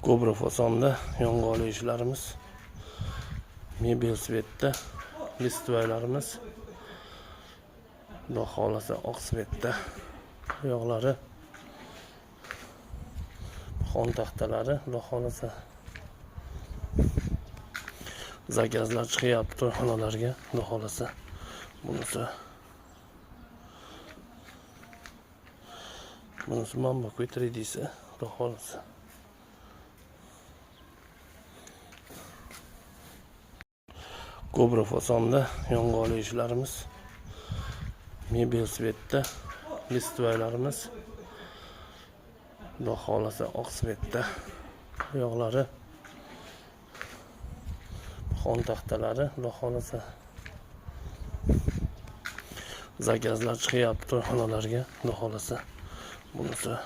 Kobra fasonda yong'oqli ishlarimiz. Mebel цвет da листва larimiz. Xudo xohlasa, oq цвет da yoqlari, xon taxtalari. Xudo xohlasa, заказ lar chiqyapti to'yxonalarga. Xudo xohlasa, bunisi Bambuku 3D'si, xudo xohlasa. Kobra fasonda yong'oqli ishlarimiz. Mebel цвет da листва larimiz. Xudo xohlasa, oq цвет da yoqlari, xon taxtalari. Xudo xohlasa, заказ lar chiqyapti to'yxonalarga. Xudo xohlasa, bunisi